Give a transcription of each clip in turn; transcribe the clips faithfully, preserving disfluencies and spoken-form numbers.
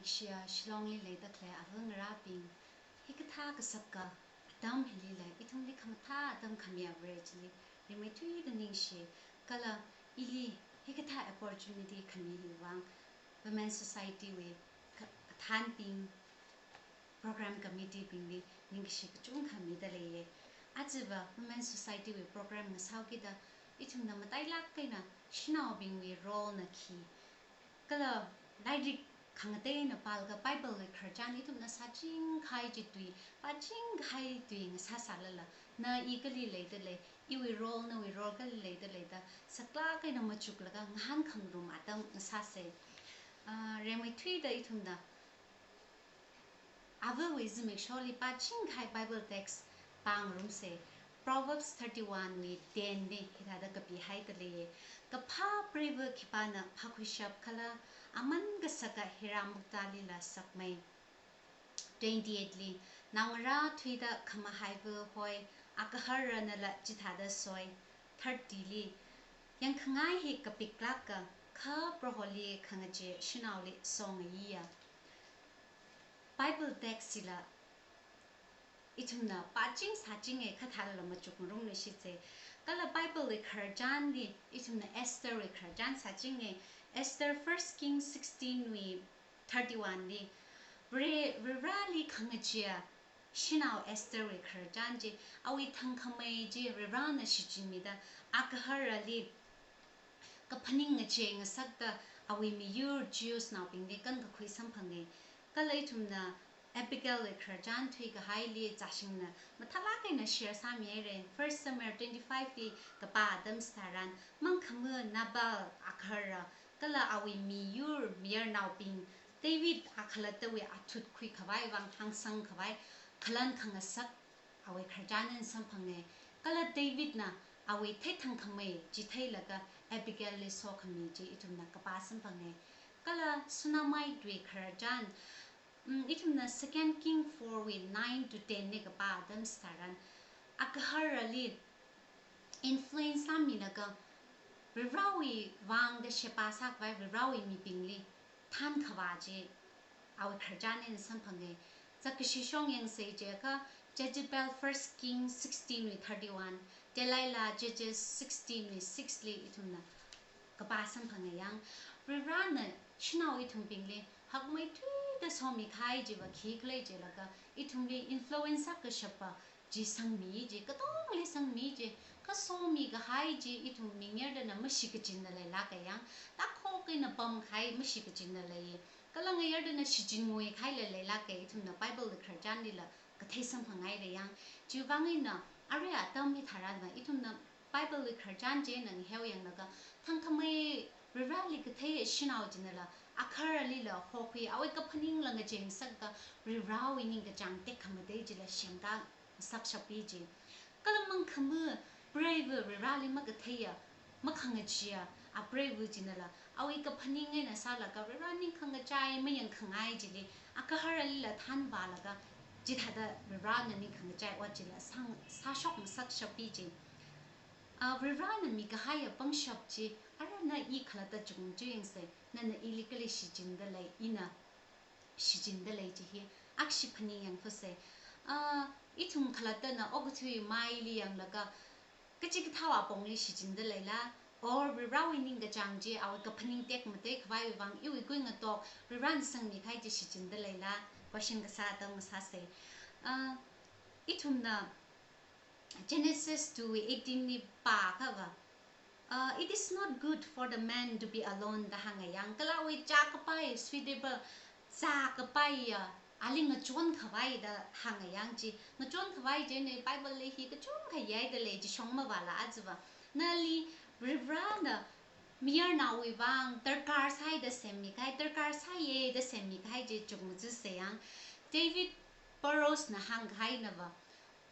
Shia Shillongli leida khalei ava ngarābing, hikathā kasaka atam hilila ithumli khamathā atam khami averageli rimeithuida ningshi, kala ili hikathā opportunity khami hiwui vang Women Society wui ka-, kathānbing, program committee bingli ningkashi kachungkha mida leiya. Ajava Women Society wui program ngasāhaokida ithumna matailāk eina shanaobingwui role na khi, kala lairik khangatei eina pālaga Bible wui khararchan ithumna sāching kahai chi tui, pāching kahai tui ngasāsālala, na i kali leida lei, iwui role, nawui role kali leida lei da saklāk eina machuklaga ngahānkhangarum atam ngasāsa. Ah, rimeithuida ithumna avawui zimiksholi pāching kahai Bible text pāngarumsa. Proverbs thirty-one wui ten li hithāda kapihaida lei. Kaphā preiva khipāna phākhuishap khala, aman kasaka hira muktali la sakmei. Twenty-eight li, naongarā thuida khamahaiva hoi, agaharanala chithāda soi. Thirty li, yangkhangai hi kapiklāka, kha Proholi khangachee shanaoli songayiya. Bible text hila ithumna pāching sāchinga, kha thālala machukngarumluishitsa. Kala Bible wui khararchanli ithumna Esther wui khararchan sāchinga. Esther First King sixteen wui thirty-one li, Vare-, Vareli khangacheeya shanao Esther wui khararchan chi, awui thangkhamei chi Varena shichinmida, agaharali kaphaning ngachei ngasakta awui miyur Jews naobingli kankakhui samphanga. Kala ithumna Abigail wui khararchan thuikahaili zashingna mathālāk eina share sāmihaira. First Samuel twenty-five li kapā atam chitharan, mangkhama Nabal agahara kala awui miyur mayarnaobing David akhalattawui athut khuikhavai vang hāngsangkhavai khalan khangasak awui khararchan eina samphanga. Kala Davidna awui theithangkhamei chi theilaga Abigailli sokhami chi ithumna kapā samphanga. Kala Shunammite wui khararchan, mm, ithumna Second King four wui nine to ten li kapā atam chitharan, agaharali influence sāmilaga Varewui vang da sheba sākhavai Varewui mibingli thankhavā chi awui khararchan eina samphanga. Zakkashi shong yangsa chiakha, Jezebel First King sixteen wui thirty-one, Delilah Judges sixteen wui six li ithumna kapā samphanga yang. Varena shanao ithumbingli hakmeithuida somikahai chiva khikhala jilaga, ithumli influence sākashapa chi sangmi chi, katongli sangmi chi, kha somikahai chi ithum mingayardana mashikachinna leilāka yang, takhok eina pamkahai mashikachinna leiya. Kala ngayardana shichinngui kahaila leilāka, ithumna Bible wui khararchanlila kathei samphanghaida yang. Chiwui vang eina arui atam hitharanva ithumna Bible wui khararchan chi eina ngaheo yanglaga, thangkhamei Vareli kathei shanao chinala agaharalila hokhui, awui kaphaningla ngachei ngasakta Varewui ningkachāng tekhamatei chila semda ngasakshappi chi. Kala mangkhama preiva Vareli makatheiya, makhangacheeya apreiva chinala awui kaphaning eina sālaga Vare ning khangachei mayangkhangai chili agaharalila thanvālaga chithāda Varena ning khangachei ot chila sang, sāshok ngasakshappi chi. Ah, Varena mikahaiya pangshap chi, ara na i khalatta chungchung yangsa, nana ili kali shichinda lei, ina shichinda lei chi hi akhashi phaning yangkhusa. Ah, ithum khalattana okathui maili yanglaga, kachikathāwui apongli shichinda leila, or Varewui ningkachāng chi awui kaphaning tekmatei khavaiwui vang iwui kuingatok Varena sangmikahai chi shichinda leila, question kasā atam ngasāsa. Ah, ithumna Genesis two eighteen li pāakhava, uh, "It is not good for the man to be alone," da hānga yang. Kala awui chākapai suitable, chākapaiya, ali ngachonkhavai da hānga yang chi. Ngachonkhavai chieina Bible li hi kachungkha yaida lei, chi shong mavāla ajava. Nali Varena mayarnaowui vang darkar sāhaida semmikahai, darkar sāya da semmikahai chi chukmajasa yang. David Burrows na hāngkahainava,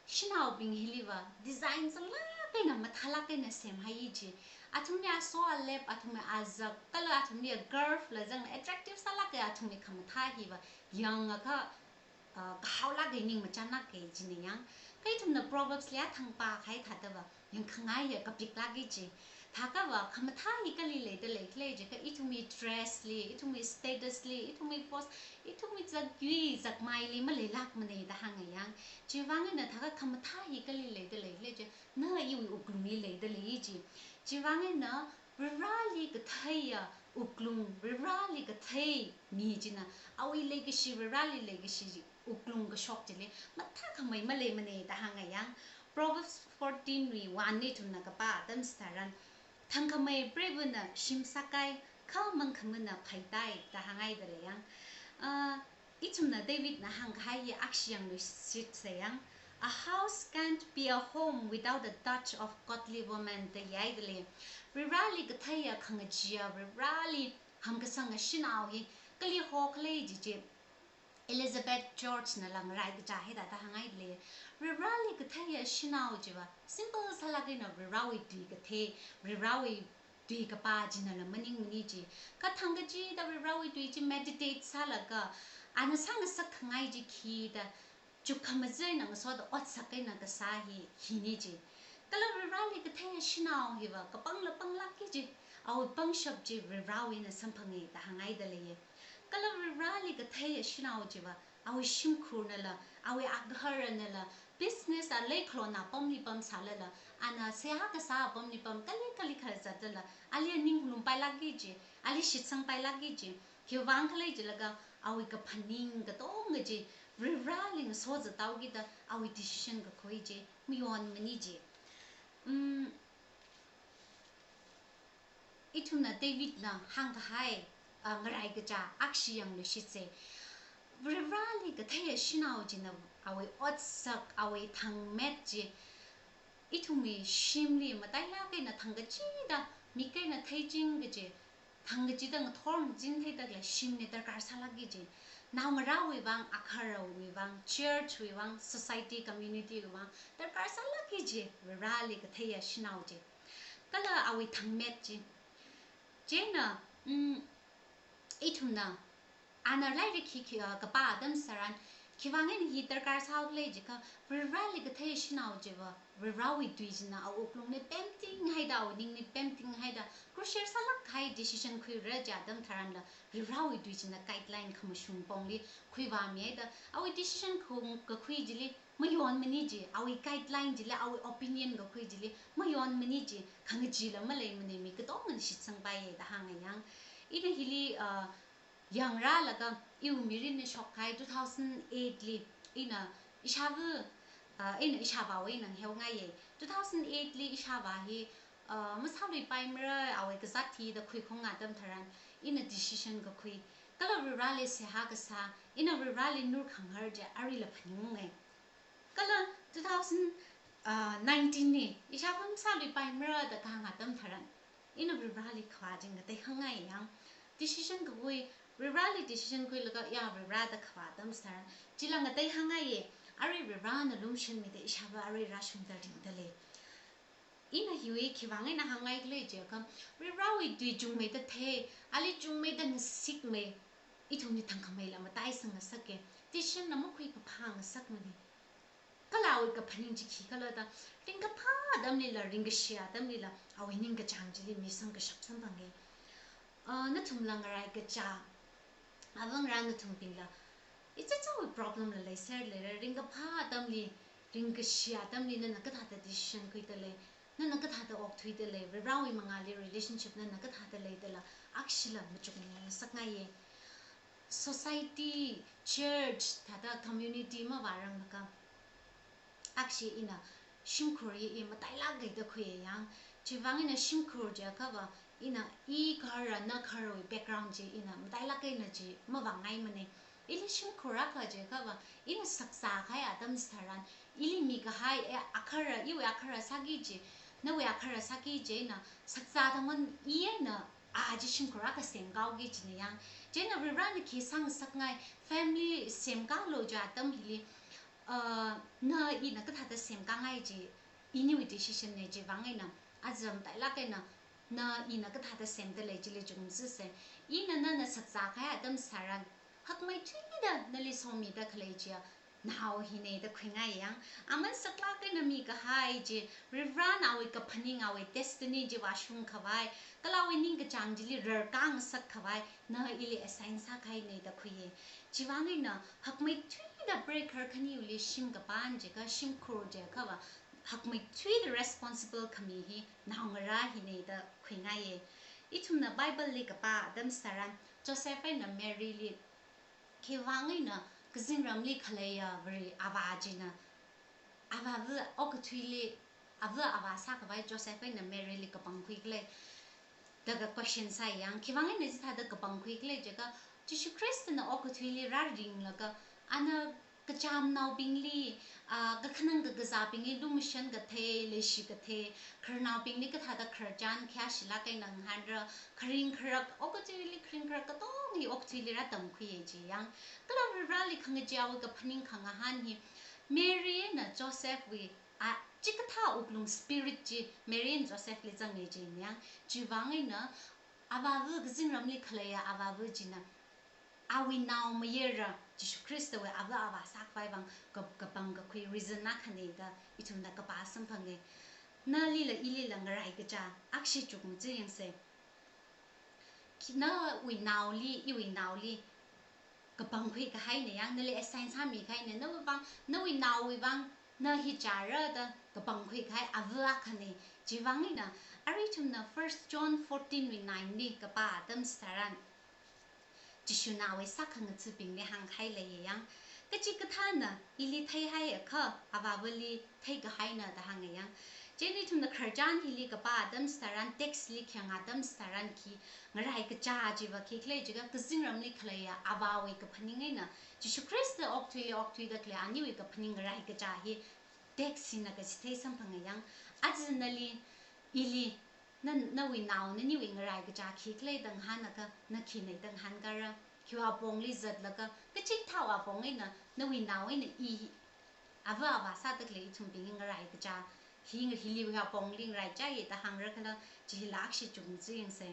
shanaobing hiliva design zanglāk eina mathālāk eina semhai chi. Athumli aso alep, athumli azak, kala athumli curve la zangla attractive sālāka, athumli khamathā hiva yangakha, ah, kahaolāka, ningmachānlāka china yang. Kha ithumna Proverbs li athang pākahai thādava yangkhangaiya kapiklāka chi. Thākha va khamathā hi kali leida lei khala jiakha ithumwui dress li, ithumwui status li, ithumwui post, ithumwui zakyui zakmaili maleilākmana da hānga yang. Chiwuivang eina thākha khamathā hi kali leida lei khala jiakha na iwui wuklungli leida lei ji. Chiwuivang eina Vareli katheiya wuklung, Vareli kathei mi china awui leikashi, Vareli leikashi wuklung kashok chili mathākhamei maleimana da hānga yang. Proverbs fourteen wui one li ithumna kapā atam chitharan, thangkhamei preivana shim sākahai, kha mangkhamana phaitāi da hānghaida lei yang. Ah, ithumna Davidna hāngkahai hi akhashi yangluishitsa yang. "A house can't be a home without the touch of godly woman," da yaida lei. Vareli katheiya khangacheeya, Vareli hamkasanga shanao hi kali hokhala jiakha, Elizabeth George nala ngaraikacha hi thāda hānghaida lei. Vareli katheiya shanao chiva simple sālāk eina Varewui tui kathei, Varewui tui kapā chinala maningmana ji. Kha thangkachida Varewui tui chi meditate sālaga, ana sāngasak khangai chi khi da, chukkhamaja eina ngasoda otsak eina kasā hi, hina ji. Kala Vareli katheiya shanao hiva kapangla panglāka ji, awui pangshap chi Varewui eina samphanga da hānghaida lei. Kala Vareli katheiya shanao chiva awui shimkhurnala, awui agaharanala, business a leikhalona pamli pamsālala, ana seihā kasā pamli pam, kali kali khala zatlala, ali ninglum pailāka ji, ali shitsang pailāka ji. Khiwuivang khala jilaga, awui kaphaning katonga chi Vareli ngasoda tāhaokida awui decision kakhui chi mayonmana ji. Um, ithumna Davidna hāngkahai, ah, ngaraikacha akhashi yangluishitsa. Vareli katheiya shanao china awui otsak, awui thangmet chi ithumwui shimli matailāk eina thangkachida mik eina theiching kaji, thangkachida ngathor ngazin theida khalei shimli darkar sālāka ji. Naongarāwui vang, agaharawui vang, church wui vang, society, community wui vang darkar sālāka ji, Vareli katheiya shanao chi. Kala awui thangmet chi. Chieina, mm, ithumna ana lairik hi, khi, ah, kapā atam chitharan, khiwuivang eina hi darkar sāhaokhala jiakha, Vareli katheiya shanao chiva Varewui tui china awui wuklungli pemtinghaida, awui ningli pemtinghaida, crucial sālāk kahai decision khuira chi atam tharanla, Varewui tui china guideline khamashung pongli khuivāmihaida, awui decision kha kakhui chili mayonmana ji, awui guideline chili, awui opinion kakhui chili mayonmana ji, khangacheela maleimana, mi katongana shitsangpaiya da hānga yang. Ina hili, ah, yangrālaga iwui mirinna shokkahai two thousand eight li ina ishāva, ah, ina ishāvāwui eina ngaheo ngaiya. Two thousand eight li ishāvā hi, ah, masāluipaimara, awui kazāt thida khuikhong atam tharan, ina decision kakhui. Kala Vareli seihā kasā, ina Vareli nur khanghar chi aruila phaningunga. Kala two thousand nineteen li, ishāva masāluipaimara da kahāng atam tharan, ina Vareli khavā chi ngatei hāngngai yang. Decision kakhui, Vareli decision khuilaga, ya Vare da khavā atam chitharan, chila ngatei hāngngaiya, arui Varena lumashanmida ishāva arui rāshungda ringda lei. Ina hiwui khiwuivang eina hāngngai khala jiakha, Varewui tui chungmeida thei, ali chungmeida ngasikmei, ithumli thangkhameila mataisangngasaka, decision na makhui kaphā ngasakmana. Kala awui kaphaning chi khikhala da, ringkaphā atamlila, ringkashi atamlila, awui ningkachāng chili misang kashap samphanga. Ah, nathumla ngaraikacha, avangarā nathumbingla, ichichāwui problem la leiser leira, ringkaphā atamli, ringkashi atamli nana kathāda decision khuida lei, nana kathāda okthuida lei, Varewui mangāli relationship nana kathāda leidala, akhashila machukngasakngaiya. Society, church, thāda community mavāranglakha, akhashi ina shimkhur hi i matailāk eina khuiya yang. Chiwuivang eina shimkhur jiakhava, ina i gahara, na gaharawui background chi ina matailāk eina chi mavāngaimana. Ili shimkhur akha jiakhava, ina sakzā kahai atam chitharan, ili mikahai, eh, agahara, iwui agahara sāki kaji, nawui agahara sāki kaji eina sakzā tangwan i eina a chi shimkhur akha semkhui kajina yang. Chieina Varena khi sāngasakngai, family semkālu kaji atam hili, uh, na ina kathāda semkāngai chi iniwui decision na. Chiwuivang eina aja matailāk eina na ina kathāda semda lei chili chungzatsa. Ina nana sakzā kahai atam chitharan, hakmeithuida nali somida khalei chiya, nao hina da khuingai yang. Aman saklāk eina mikahai chi, Varivarana awui kaphaning, awui destiny chi vāshung khavai, kala awui ningkachāng chili rarkā ngasak khavai, na ili assign sākahaina da khuiya. Chiwuivang eina hakmeithuida preikhar khaniwuili shim kapam jiakha, shimkhur jiakhava, hakmeithuida responsible khami hi naongarā hina da khuingaiya. Ithumna Bible li kapā atam tharan, Joseph eina Mary li khiwuivang eina kazingramli khaleiya Vare avā china avāva okathuili avā avā sākhavai Joseph eina Mary li kapangkhui khala da ka question sāi yang. Khiwuivang eina chithāda kapangkhui khala jiakha, Jishu Khristana okathuili rāringlaga, ana kachamnaobingli, ah, kakhanang kakazābingli lumashan kathei, leishi kathei, khararnaobingli kathāda khararchan khayāshilāk eina ngahānra, kharing kharak, okathuili kharing kharak katonga hi okathuili rātamkhuiya chi yang. Kala Varivarali khangachee awui kaphaning khangahān hi, Mary eina Joseph wui, ah, chikathā wuklung spirit chi Mary eina Joseph li zanga chi yang. Chiwuivang eina avāva kazingramli khaleiya avāva china awui nao mayara Jishu Khristawui avā avā sākhavai vang ka-, kapangkakhui reason akhana da ithumna kapā samphanga. Nalila ilila ngaraikacha akhashi chukmaja yangsa. Khi-, nawui naoli, iwui naoli kapangkhui kahaina yang, nali assign sāmikahaina, nawui vang, nawui naowui vang, na hi chāra da kapangkhui kahai avā akhana. Chiwuivang eina, arui ithumna First John fourteen wui nine li kapā atam tharan, Jishuna awui sākhangathabingli hāngkahai leiya yang. Kachikathāna ili theihaiakha, avāvali theikahaina da hānga yang. Chieina ithumna khararchan hili kapā atam tharan, text li khayang atam tharan khi ngaraikacha chiva khikhala jiakha, kazingramli khaleiya avāwui kaphaning eina, Jishu Khrista okathuili okthuida khalei aniwui kaphaning ngaraikacha hi text hina kachithei samphanga yang. Aja nali, ili, na, nawui nao naniwui ngaraikacha khikhala da ngahānakha, na khina da ngahānkara? Khiwui apongli zatlaga, kachikathāwui apong eina, nawui nao eina i avā avā sāda khalei ithumbing ngaraikacha hi, hiliwui apongli ngaraichāya da hāngra khala, chila akhashi chukmaja yangsa.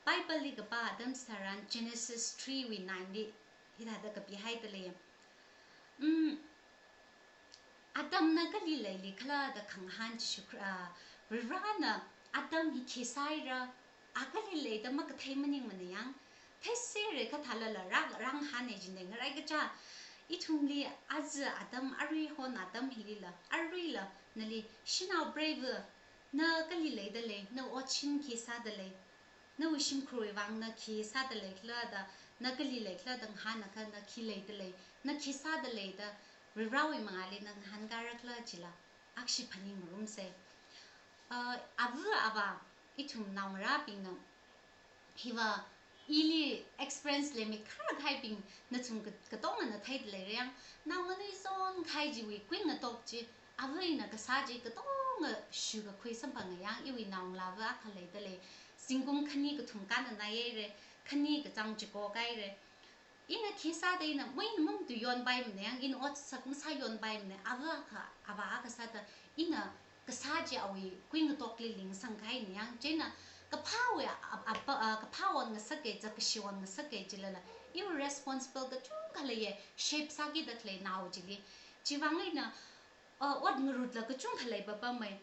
Bible li kapā atam tharan Genesis three wui nine li hithāda kapihaida lei. Mm, Adamna kali leilikhala da khangahān Jishu Khri-, ah, Varivarana Adam hi khi sāhaira, a kali lei da makathei maningmana yang. Theiserra kathālala rā-, rāngahāna jina ngaraikacha. Ithumli aja Adam, aruihon Adam hilila, aruila, nali shanao preiva, na kali leida lei, na otchin khi sāda lei, nawui shimkhurwui vang na khi sāda leikhala da, na kali leikhala da ngahānakha na khi leida lei, na khi sāda lei da, Varivarawui mangāli na ngahānkarakhala chila akhashi phaningngarumsa. Ah, avā avā, ithum naongarābingna, hiva ili experience leimei kharkahaibing nathum ka-, katongana theida leira yang, naonganui zonkahai chiwui kuingatok chi, avā eina kasā chi katonga shukakhui samphanga yang, iwui naongalāva akha leida lei. Zingkum khani kathum kānnāhaira, khani kachāng chiko kāhaira. Ina khi sāda ina, moina mamatuiyonpaimana yang, ina otsak masāyonpaimana, avā akha, avā akha sāda, ina kasā chi awui kuingatokli lingsangkahaina yang, chieina kaphāwui a-, a-, a-, a-, kaphā onngasaka, zakkashi onngasaka chilala, iwui responsible kachungkha leiya, shape sākida khalei nao chili. Chiwuivang eina, uh, ot ngarutla kachungkha leipapamei.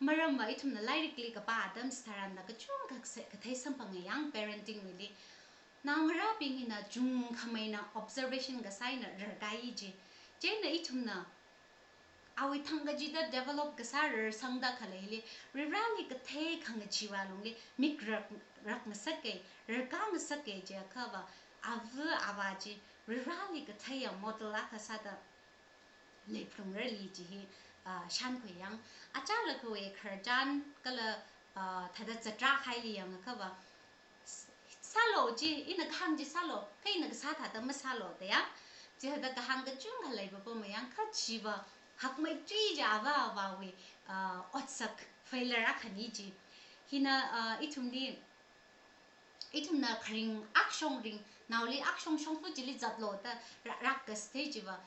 Maramva ithumna lairikli kapā atam tharanla kachungkha kase-, kathei samphanga yang parenting wuili. Naongarābing hina chungkhameina observation kasā eina rarkāi ji. Chieina ithumna awui thang kachida develop kasā rarsangda khaleili, Varivarali kathei khangacheewa lungli mik rak, rakngasaka, rarkāngasaka jiakhava, avā avā chi Varivarali katheiya model akha sāda leiphalungrali ji hi, ah, shānkhui yang. Achālakhawui khararchan kala, ah, thāda zatrā kahaili yangakhava, s-, sālu ji, ina kahāng chi sālu, kha ina kasā thāda masālu da ya. Chithāda kahāng kachungkha leipapama yang, kha chiva hakmeithui ji avā avāwui, ah, otsak failure akhana ji. Hina, ah, ithumli, ithumna kharing akshong ring, naoli akshong shongfa chili zatlu da ra-, rak kasthei chiva,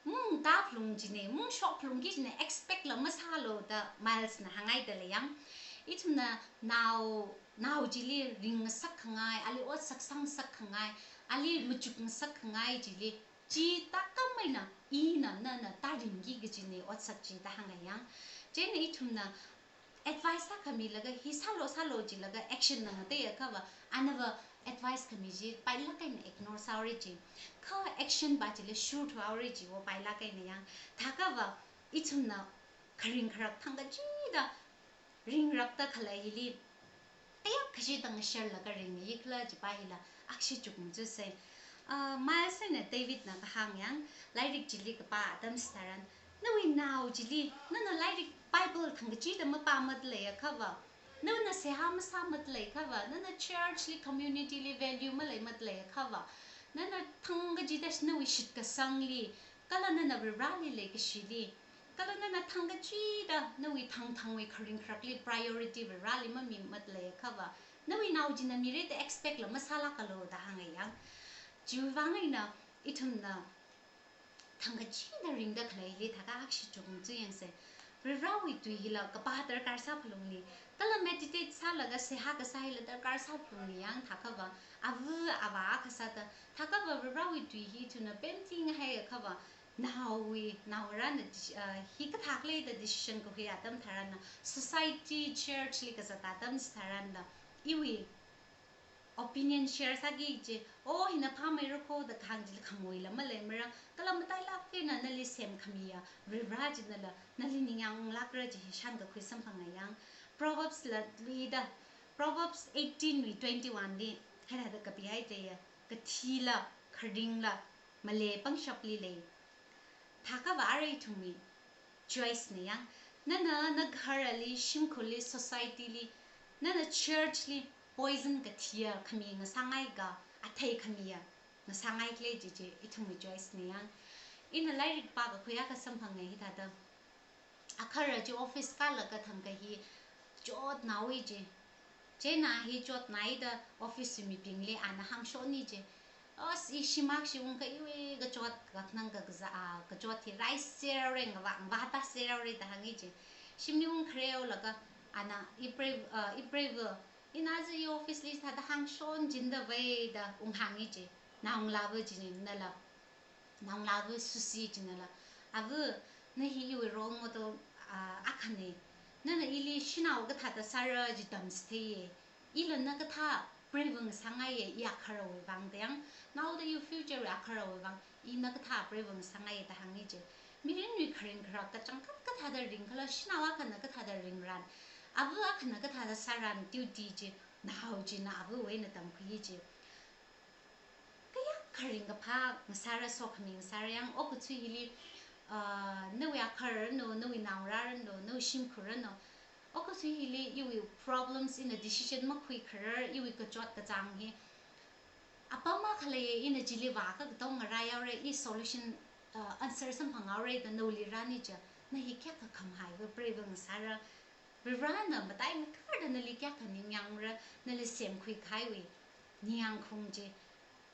mung tāphalung jina, mung shokphalungki jina, expect la masālu da Miles na hāngngaida lei yang. Ithumna nao, nao chili ringngasak khangai, ali otsak sāngasak khangai, ali machukngasak khangai chili chi tākam eina ina nana tāringki kajina otsak chi da hānga yang. Chieina ithumna advice sākhamilaga hi sālu sālu jilaga action na ngateiakhava, anava advice khami chi pailāk eina ignore sāhaora ji. Kha action va chili shurthuihaora ji, wo pailāk eina yang. Thākhava ithumna kharing kharak thangkachida ringrakta khalei hili kayākha chi tang share laga ringyi khala jipa hila akhashi chukmajasa. Ah, Miles eina David na kahāng yang, lairik chili kapā atam chitharan, nawui nao chili, nana lairik Bible thangkachida mapāmatleiakhava, nana seihā masāmatleiakhava, nana church li, community li value maleimatleiakhava, nana thangkachida nawui shitkasangli, kala nana Varivarali leikashili, kala nana thangkachida nawui thangthangwui kharing kharakli priority Varivarali mamimatleiakhava, nawui nao china mira da expect la masālākalu da hānga yang. Chiwui vang eina ithumna thangkachida ringda khaleili thākha akhashi chukmajayangsa. Varivarawui tui hila kapā darkar sāphalungli, kala meditate sālaga seihā kasā hila darkar sāphalungli yang. Thākhava ava avā akha sāda, thākhava Varivarawui tui hi ithumna pemtinghaiakhava, naowui, naongarāna deci-, ah, hikathā khala da decision kahui atam tharanna, society, church li kazat atam chitharanna, iwui opinion share sāki ji, oh, hina phāmeira kho da kahāng chili khanguila maleimara, kala matailāk eina nali semkhamiya Varivara chinala nali ningyāng unglākra ji hi shānkakhui samphanga yang. Proverbs la luida, Proverbs eighteen wui twenty-one li hithāda kapihaida ya, kathila, kharingla malei pangshapli lei. Thākhava arui ithumwui choice na yang. Nana nagharali, shimkhurli, society li, nana church li poison kathiya khami ngasāngai ka, athei khamiya ngasāngai khala ji chi ithumwui choice na yang. Ina lairik pākakhui akha samphanga hithāda. Agahara chi office kālaga thangkha hi chotnaowa ji. Chieina hi chotnaida office wui mibingli ana hāngshonna ji. As, i shim akhashi ungkha iwui kachot kakhanang kakazā, ah, kachot hi rai serhaora, ngavā, ngavāta serhaora da hānga ji. Shimli ungkhareo laga ana, i preiva, ah, i preiva, ina aja i office li thāda hāngshon jindavai da unghānga ji. Naongalāva chinala, naongalāva Susie chinala, ava, na hi iwui role model, ah, akhana. Nana ili shanao kathāda sāra chi tamchitheiya. Ila na kathā preiva ngasāngaiya, i agaharawui vang da yang, naoda iwui future wui agaharawui vang, i na kathā preiva ngasāngaiya da hānga ji. Mirinwui kharing kharak kachangkhat kathāda ringkhala, shanao akhana kathāda ringran, ava akhana kathāda sāran duty chi nao china avawui eina tamkhuiya ji. Kayākha ringkaphā ngasāra, sokhami ngasāra yang, okathui hili, ah, nawui agahara ranu, nawui naongarā ranu, nawui shimkhur ranu, okathui hili iwui problems ina decision makhuikharar, iwui kachot kachāng hi apam akha leiya, ina chili vākha katonga rāyaora, i solution, ah, answer samphanghaora da naoli rāni chi, na hi kayākha khamahaiva preiva ngasāra. Varivarana mataingakarda nali kayākha ningyāngra, nali semkhui kahaiwui ningyāngkhaung chi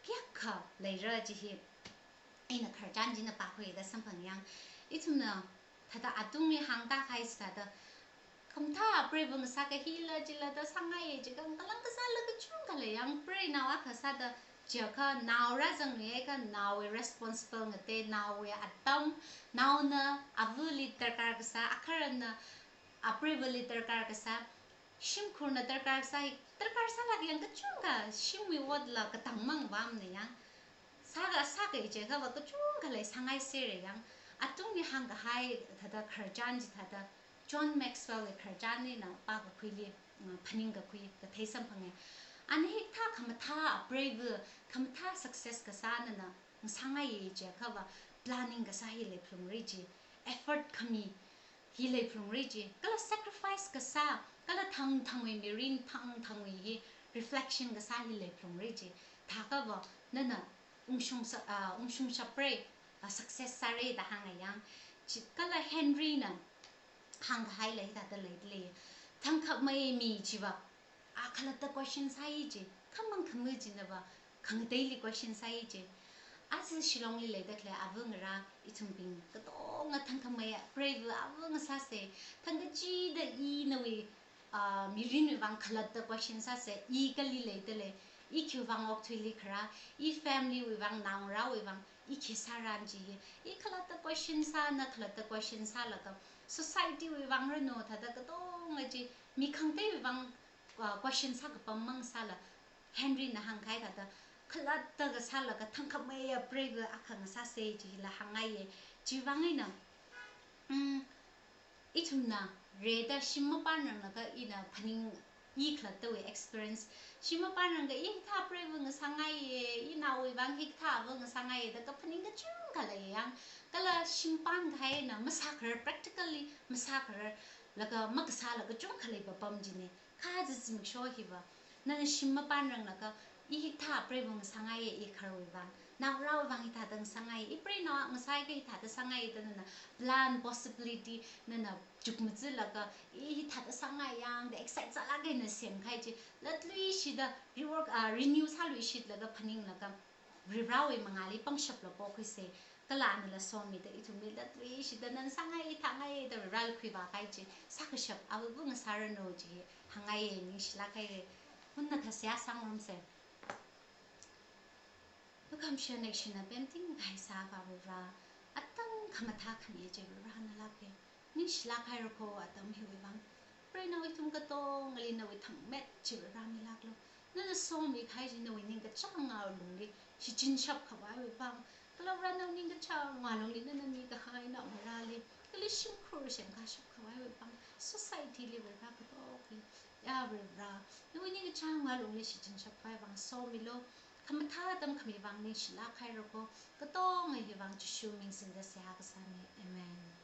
kayākha leira chi hi ina khararchan china pākhuida samphang yang. Ithumna thāda atungli hāngda kahai sāda, khamathā preiva ngasā kahila chila da sāngaiya jiakha, kalang kasāla kachungkha lei yang, preinao akha sāda jiakha nao rāzangluiakha naowui responsible ngatei, naowui atam, naona avali darkar kasā, agaharana apreivali darkar kasā, shimkhurna darkar kasā, darkar sālāk yang kachungkha shimwui otla katang mang vāmana yang. Sākha, sākha jiakhava kachungkha lei sāngaisera yang. Atungli hāngkahai thāda khararchan chi thāda John Maxwell wui khararchan eina pākakhuili, uh, phaningkakhui kathei samphanga. Ana hikathā khamathā preiva, khamathā success kasā nana ngasāngaiya jiakhava planning kasā hi leiphalungra ji, effort khami hi leiphalungra ji, kala sacrifice kasā, kala thangthangwui mirin, thangthangwui hi reflection kasā hi leiphalungra ji. Thākhava nana ungshung sa-, ah, ungshung shapra, ah, success sāra da hānga yang. Chi, kala Henry na hāngkahai lei thāda leidalei. Thangkhamei mi chiva akhalatta question sāi ji, khamang khamā chinava khangateili question sāi ji. Aja Shillongli leida khalei ava ngarā ithumbing katonga thangkhamei preiva ava ngasāsa, thangkachida i nawui, ah, mirinwui vang khalatta question sāsa, i kali leidalei, I khiwui vang okathuili kharā, i family wui vang, naongarāwui vang, i khi sāra chi hi. I khalatta question sā, na khalatta question sālaga, society wui vang ranu thāda katonga chi, mi khangateiwui vang, uh, question sākapam mang sāla, Henry na hāngkahai thāda, khalatta kasālaga thangkhamei apreiva akha ngasāsa chila hāngngaiya. Chiwui vang eina, mm, ithumna rida shim mapānranglaga ina phaning, i khalattawui experience. Shim mapānranglaga i hithā apreiva ngasāngaiya, inaowui vang hikathāva ngasāngaiya da kaphaning kachungkha leiya. Kala shim pānkahaina masākharar, practically masākhararlaga makasāla kachungkha leipapam china. Kha zimiksho hiva, nana shim mapānranglaga, i hikathā apreiva ngasāngaiya, i khararwui vang, naongarāwui vang hithāda ngasāngaiya, i preinao akha ngasāakha hithāda sāngaiya da nana plan, possibility, nana chukmajalaga, i hithāda sāngaiya da excite sālaga na semkahai chi, latluishida rework, ah, renew sāluishitlaga phaninglaga, Varivarāwui mangāli pangshapla pokhuisa. Kala anala somida ithumli latluishida nana sāngai, i thāngai da Varivarāli khuivākahai chi sākashap ava ngasāranu chi hāngngaiya, ningshilāk haira. Hunakha seihā sāngarumsa. Lukhamashan Akashana pemting kahai sāakha Varivarā, atam khamathā khami chi Varivarā nalāka. Ningshilāk haira kho atam hiwui vang. Preinao ithum katongali nawui thangmet chi Varivarā milāklu. Nana somikahai chi nawui ningkachāng alungli shichinshap khavaiwui vang, kala Varivarā nawui ningkachāng alungli nana mikahai naongarāli, kala shimkhur semkashap khavaiwui vang, society li Varivarā katokli, ya Varivarā, nawui ningkachāng alungli shichinshap khavai vang somilu. Khamathā atam khami vang ningshilāk haira kho, katonga hi vang Jishu ming singda seihā kasāna. Amen.